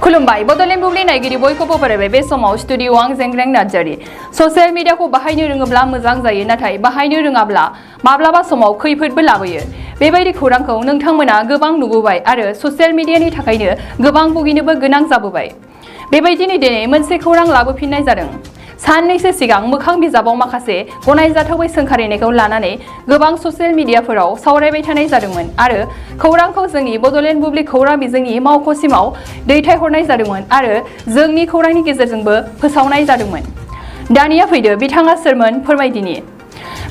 खुलुमबाय बड'लेण्ड बुब्लि नायगिरि बयखौबो बरायबाय बे समाव स्टुडिअ आं जेंग्रें नार्जारि ससियेल मिडियाखौ बाहायनो रोङोब्ला मोजां जायो नाथाय बाहायनो रोङाब्ला माब्लाबा समाव खैफोदबो लाबोयो बेबायदि खौरांखौ नोंथांमोना गोबां नुबोबाय आरो ससियेल मिडियानि थाखायनो गोबां भुगिनोबो गोनां जाबोबाय बेबायदिनो दिनै मोनसे खौरां लाबोफिननाय जादों साननैसो सिगां मोखां बिजाबाव माखासे गनायजाथावै सोंखारिनायखौ लानानै गोबां ससियेल मिडियाफोराव सावरायबाय थानाय जादोंमोन आरो खौरांखौ जोंनि बड'लेण्ड बुब्लि खौरां बिजोंनि मावख'सिमाव दैथायहरनाय जादोंमोन आरो जोंनि खौरांनि गेजेरजोंबो फोसावनाय जादोंमोन दानिया फैदो बिथाङा सोरमोन फोरमायदिनि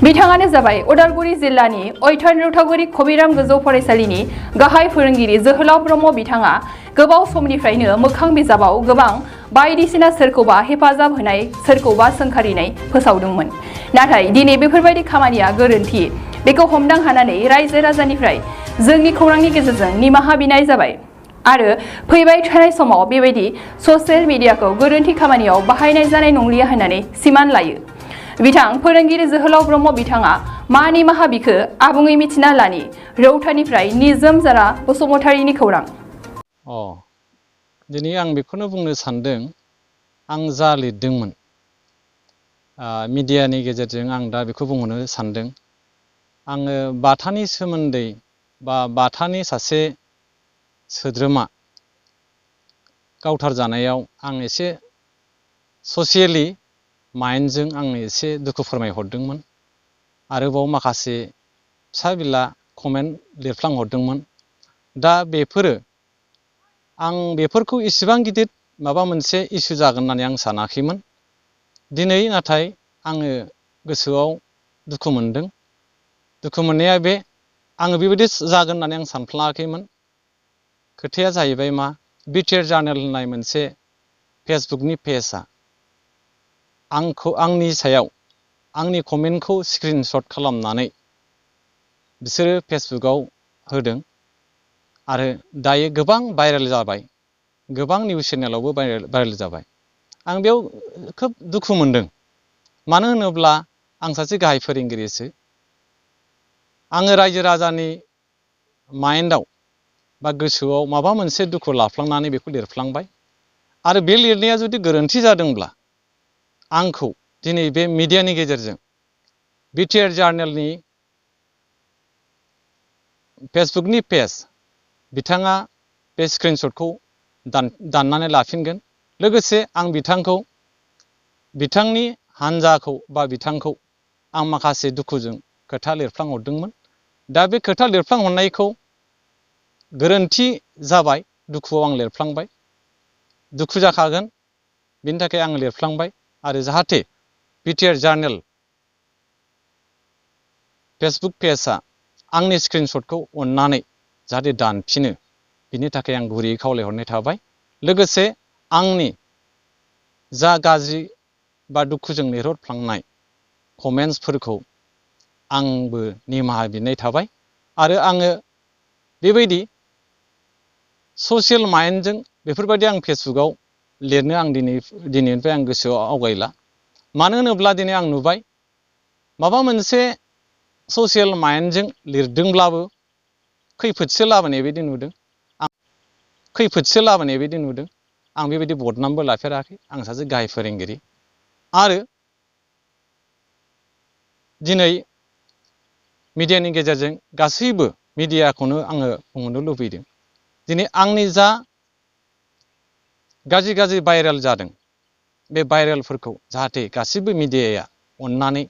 बिथाङानो जाबाय उदालगुरि जिल्लानि अयथान रौतागुरि कबिराम गोजौ फरायसालिनि गाहाय फोरोंगिरि जोहोलाव ब्रह्म बिथाङा गोबाव समनिफ्रायनो मोखां बिजाबाव गोबां बायदिसिना सोरखौबा हेफाजाब होनाय सोरखौबा सोंखारिनाय फोसावदोंमोन नाथाय दिनै बेफोरबायदि खामानिया गोरोन्थि बेखौ हमदां हानानै रायजो राजानिफ्राय जोंनि खौरांनि गेजेरजों निमाहा बिनाय जाबाय आरो फैबाय थानाय समाव बेबायदि ससियेल मिडियाखौ गोरोन्थि खामानियाव बाहायनाय जानाय नंलिया होननानै सिमान लायो बिथां फोरोंगिरि जोहोलाव ब्रह्म बिथाङा मा निमाहा बिखो आबुङै मिथिना लानि रौतानिफ्राय निजोम जारा बसुमतारिनि खौरां दिनै आं बेखौनो बुंनो सानदों आं जा लिरदोंमोन मिडियानि गेजेरजों आं दा बेखौ बुंहरनो सानदों आङो बाथानि सोमोन्दै बा बाथानि सासे सोद्रोमा गावथार जानायाव आं एसे ससियेलि माइन्डजों आं एसे दुखु फोरमायहरदोंमोन आरोबाव माखासे फिसा बिला कमेन्ट लिरफ्लांहरदोंमोन दा आं बेफोरखौ इसेबां गिदिर माबा मोनसे इसु जागोन होननानै आं सानाखैमोन दिनै नाथाय आङो गोसोआव दुखु मोनदों दुखु मोननाया बे आङो बेबायदि जागोन होननानै आं सानफ्लाङाखैमोन खोथाया जाहैबाय मा बिटिआर जार्नेल होननाय मोनसे फेसबुकनि पेजआ आंनि सायाव आंनि कमेन्टखौ स्क्रिनशट खालामनानै बिसोरो फेसबुकाव होदों आरो दायो गोबां भाइरेल जाबाय गोबां निउस चेनेलावबो भाइरेल जाबाय आं बेयाव खोब दुखु मोनदों मानो होनोब्ला आं सासे गाहाय फोरोंगिरिसो आङो रायजो राजानि माइन्डआव बा गोसोआव माबा मोनसे दुखु लाफ्लांनानै बेखौ लिरफ्लांबाय आरो बे लिरनाया जुदि गोरोन्थि जादोंब्ला आंखौ दिनै बे मिडियानि गेजेरजों बिटिआर जार्नेलनि फेसबुकनि पेज बिथाङा बे स्क्रिनशटखौ दाननानै लाफिनगोन लोगोसे आं बिथांनि हान्जाखौ बा बिथांखौ आं माखासे दुखुजों खोथा लिरफ्लांहरदोंमोन दा बे खोथा लिरफ्लांहरनायखौ गोरोन्थि जाबाय दुखुआव आं लिरफ्लांबाय दुखु जाखागोन बिनि थाखाय आं लिरफ्लांबाय आरो जाहाथे बिटिआर जार्नेल फेसबुक पेजआ आंनि स्क्रिनशटखौ अननानै जाहाथे दानफिनो बिनि थाखाय आं गुरैयै खावलायहरनाय थाबाय लोगोसे आंनि जा गाज्रि बा दुखुजों लिरहरफ्लांनाय कमेन्टसफोरखौ आंबो निमाहा बिनाय थाबाय आरो आङो बेबायदि ससियेल माइन्डजों बेफोरबायदि आं फेसबुकाव लिरनो आं दिनैनिफ्राय आं गोसोआव आवगायला मानो होनोब्ला दिनै आं नुबाय माबा मोनसे ससियेल माइन्डजों लिरदोंब्लाबो खैफोदसो लाबोनाय बायदि नुदों आं बेबायदि बदनामबो लाफेराखै आं सासे गाहाय फोरोंगिरि आरो दिनै मिडियानि गेजेरजों गासैबो मिडियाखौनो आङो बुंहरनो लुबैदों दिनै आंनि जा गाज्रि भाइरेल जादों बे भाइरेलफोरखौ जाहाथे गासैबो मिडियाया अननानै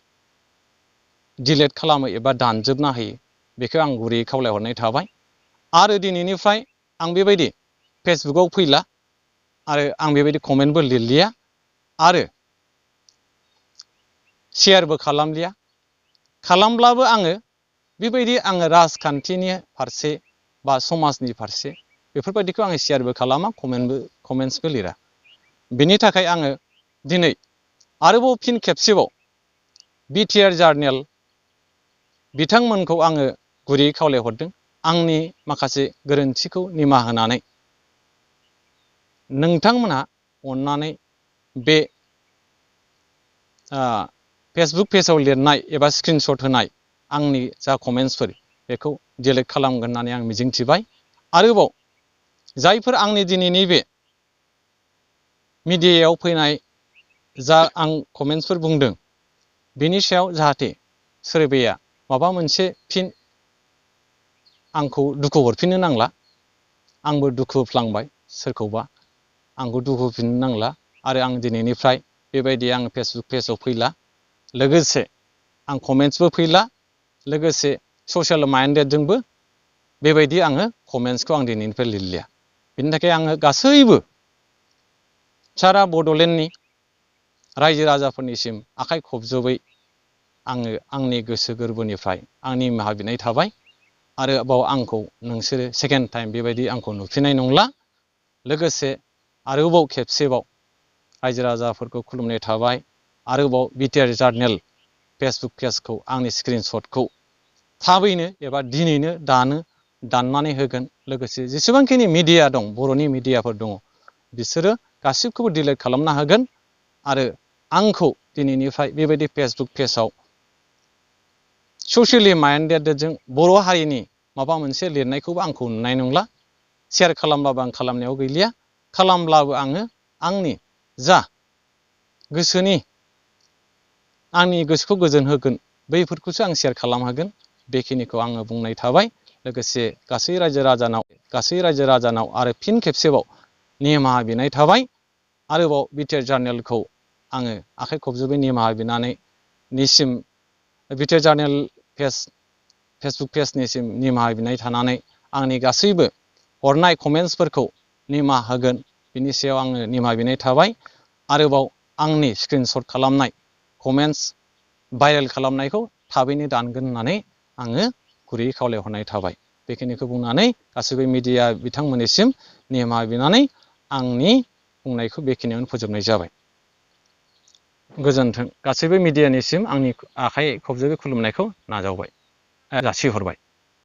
डिलेट खालामो एबा दानजोबना होयो बेखौ आं गुरैयै खावलायहरनाय थाबाय आरो दिनैनिफ्राय आं बेबायदि फेसबुकाव फैला आरो आं बेबायदि कमेन्टबो लिरलिया आरो शेयारबो खालामब्लाबो आङो बेबायदि आङो राजखान्थिनि फारसे बा समाजनि फारसे बेफोरबायदिखौ आङो शेयारबो खालामा कमेन्टसबो लिरा बिनि थाखाय आङो दिनै आरोबाव फिन खेबसेबाव बिटिआर जार्नेल बिथांमोनखौ आङो गुरैयै खावलायहरदों आंनि माखासे गोरोन्थिखौ निमाहा होनानै नोंथांमोनहा अननानै बे फेसबुक पेजाव लिरनाय एबा स्क्रिनशट होनाय आंनि जा कमेन्टसफोर बेखौ डिलेट खालामगोन होननानै आं मिजिंथिबाय आरोबाव जायफोर आंनि दिनैनि बे मिडियायाव फैनाय जा आं कमेन्ट्सफोर बुंदों बेनि सायाव जाहाथे सोरबाया माबा मोनसे फिन आंखौ दुखु हरफिननो नांला। आंबो दुखु होफ्लांबाय सोरखौबा, आंखौ दुखु होफिननो नांला आरो आं दिनैनिफ्राय बेबायदि आं फेसबुक पेजाव फैला, लोगोसे आं कमेन्ट्सबो फैला, लोगोसे ससियेल माइन्डेडजोंबो बेबायदि आङो कमेन्ट्सखौ आं दिनैनिफ्राय लिरलिया। बेनि थाखाय आङो गासैबो सारा बड'लेण्डनि रायजो राजाफोरनिसिम आखाइ खबजबै आङो आंनि गोसो गोरबोनिफ्राय आंनि निमाहा बिनाय थाबाय। आरोबाव आंखौ नोंसोरो सेकेन्ड टाइम बेबायदि आंखौ नुफिननाय नंला। लोगोसे आरोबाव खेबसेबाव रायजो राजाफोरखौ खुलुमनाय थाबाय। आरोबाव बिटिआर जार्नेल फेसबुक पेजखौ आंनि स्क्रिनशटखौ थाबैनो एबा दिनैनो दाननानै होगोन। लोगोसे जेसेबांखिनि मिडिया दं, बर'नि मिडियाफोर दङ, बिसोरो गासिबखौबो डिलिट खालामना होगोन। आरो आंखौ दिनैनिफ्राय बेबायदि फेसबुक पेजाव ससियेलि माइन्डेडजों बर' हारिनि माबा मोनसे लिरनायखौबो आंखौ नुनाय नंला। शेयार खालामब्लाबो आं खालामनायाव गैलिया, खालामब्लाबो आङो आंनि जा गोसोनि आंनि गोसोखौ गोजोन होगोन बैफोरखौसो आं शेयार खालामहोगोन। बेखिनिखौ आङो बुंनाय थाबाय। लोगोसे गासै रायजो राजानाव आरो फिन खेबसेबाव निमाहा बिनाय थाबाय। आरोबाव बिटिआर जार्नेलखौ आङो आखाइ खबजोबै निमाहा बिनानै बिटिआर जार्नेल फेसबुक पेजनिसिम निमाहा बिनाय थानानै आंनि गासैबो हरनाय कमेन्ट्सफोरखौ निमाहा होगोन। बिनि सायाव आङो निमाहा बिनाय थाबाय। आरोबाव आंनि स्क्रिनशट खालामनाय कमेन्ट्स भाइरेल खालामनायखौ थाबैनो दानगोन होननानै आङो गुरैयै खावलायहरनाय थाबाय। बेखिनिखौ बुंनानै गासैबो मिडिया बिथांमोननिसिम निमाहा बिनानै आंनि बुंनायखौ बेखिनियावनो फोजोबनाय जाबाय। गोजोन्थों। गासैबो मिडियानिसिम आंनि आखाइ खबजोबै खुलुमनायखौ जासिहरबाय।